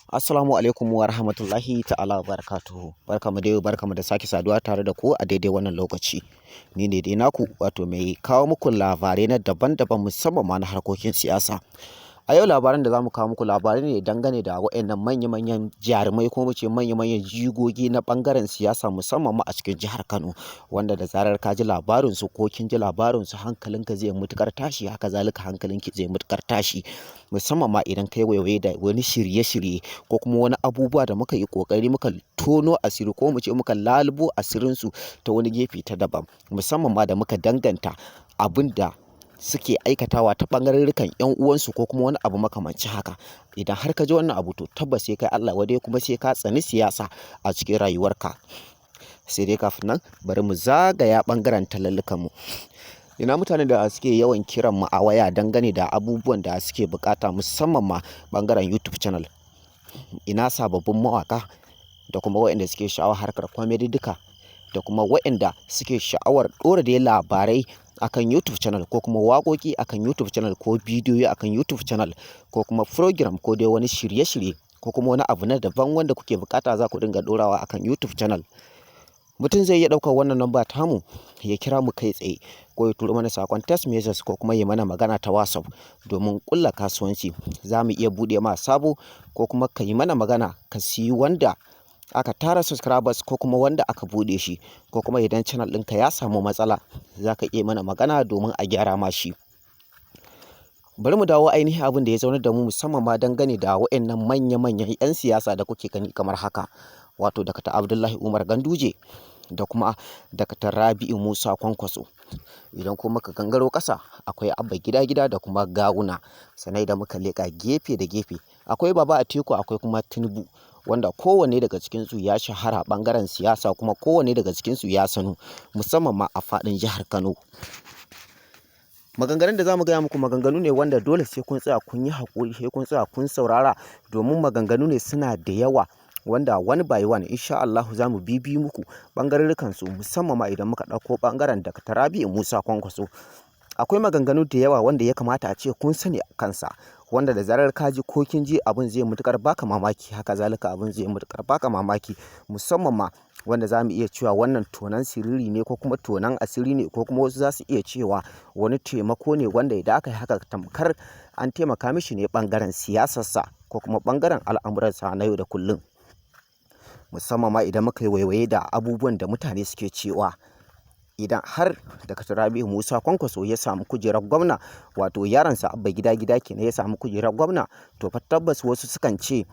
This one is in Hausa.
Assalamu alaikum wa rahmatullahi ta'ala wa barakatuhu. Barkamu da yau, barkamu da sake saduwa tare da ku a daidai wannan lokaci. Ni ne dai naku, wato mai kawo muku labarai na daban-daban, musamman ma na harkokin siyasa. A yau labaran da za mu kawo muku labarai ne dangane da waɗannan manya-manyan jarumai, ko mu ce manya-manyan jigogi na ɓangaren siyasa, musamman ma a cikin jihar Kano, wanda da zarar ka ji labarinsu ko kin ji labarinsu, hankalinka zai matuƙar tashi, haka zalika hankalinki zai matuƙar tashi, musamman ma idan kai waiwaye da wani shirye-shirye ko kuma wani abubuwa da muka yi ƙoƙari muka tono asiri, ko mu ce muka lalubo asirinsu ta wani gefe ta daban, musamman ma da muka danganta abin da suke aikatawa ta ɓangarurrukan 'yan uwansu ko kuma wani abu makamancin haka. Idan har ka ji wannan abu, to tabbas sai kai Allah wadai, kuma sai ka tsani siyasa a cikin rayuwarka. Sai dai kafin nan, bari mu zagaya ɓangaren tallallukanmu. Ina mutanen da suke yawan kiran mu a waya dangane da abubuwan da suke bukata, musamman ma ɓangaren YouTube channel? Ina sababbin mawaka da kuma waɗanda suke sha'awar harkar comedy duka, da kuma waɗanda suke sha'awar ɗora dai labarai akan YouTube channel, ko kuma waƙoƙi akan YouTube channel, ko bidiyoyi akan YouTube channel, ko kuma program, ko dai wani shirye-shirye, ko kuma wani abu na daban wanda kuke bukata za ku dinga ɗorawa akan YouTube channel. Mutum zai iya ɗaukar wannan namba tamu ya kira mu kai tsaye, ko ya turo mana saƙon text message, ko kuma ya mana magana ta WhatsApp domin ƙulla kasuwanci. Za mu iya buɗe ma sabo, ko kuma ka yi mana magana ka siyi wanda aka tara subscribers, ko kuma wanda aka buɗe shi, ko kuma idan channel ɗinka ya samu matsala, za ka iya mana magana domin a gyara ma shi. Bari mu dawo ainihin abin da ya zaunar da mu, musamman ma dangane da waɗannan manya-manyan 'yan siyasa da kuke gani kamar haka, wato Dakta Abdullahi Umar Ganduje da kuma Dakta Rabi'u Musa Kwankwaso. Idan kuma muka gangaro ƙasa, akwai Abba Gida Gida da kuma Gawuna. Sannan idan muka leƙa gefe da gefe, akwai Baba Atiku, akwai kuma Tinubu, wanda kowanne daga cikinsu ya shahara ɓangaren siyasa, kuma kowanne daga cikinsu ya sanu, musamman ma a faɗin jihar Kano. Maganganun da za mu gaya muku maganganu ne wanda dole sai kun tsaya kun yi haƙuri, sai kun tsaya kun saurara, domin maganganu ne suna da yawa, wanda one by one, insha Allahu, za mu bibi muku ɓangarurrukan su, musamman ma idan muka ɗauko ɓangaren Dr. Rabi'u Musa Kwankwaso. Akwai maganganu da yawa wanda ya kamata a ce kun sani a kansa, wanda da zarar ka ji ko kin ji, abin zai matuƙar baka mamaki, haka zalika abin zai matuƙar baka mamaki, musamman ma wanda za mu iya cewa wannan tonon siriri ne, ko kuma tonon asiri ne, ko kuma wasu za su iya cewa wani taimako ne, wanda idan aka yi haka tamkar an taimaka mishi ne ɓangaren siyasarsa ko kuma ɓangaren al'amuransa na yau da kullum. Musamman ma idan muka yi waiwaye da abubuwan da mutane suke cewa, idan har Dr. Rabi'u Musa Kwankwaso ya samu kujerar gwamna, wato yaronsa Abba Gida Gida kenan, ya samu kujerar gwamna, to fa tabbas wasu sukan ce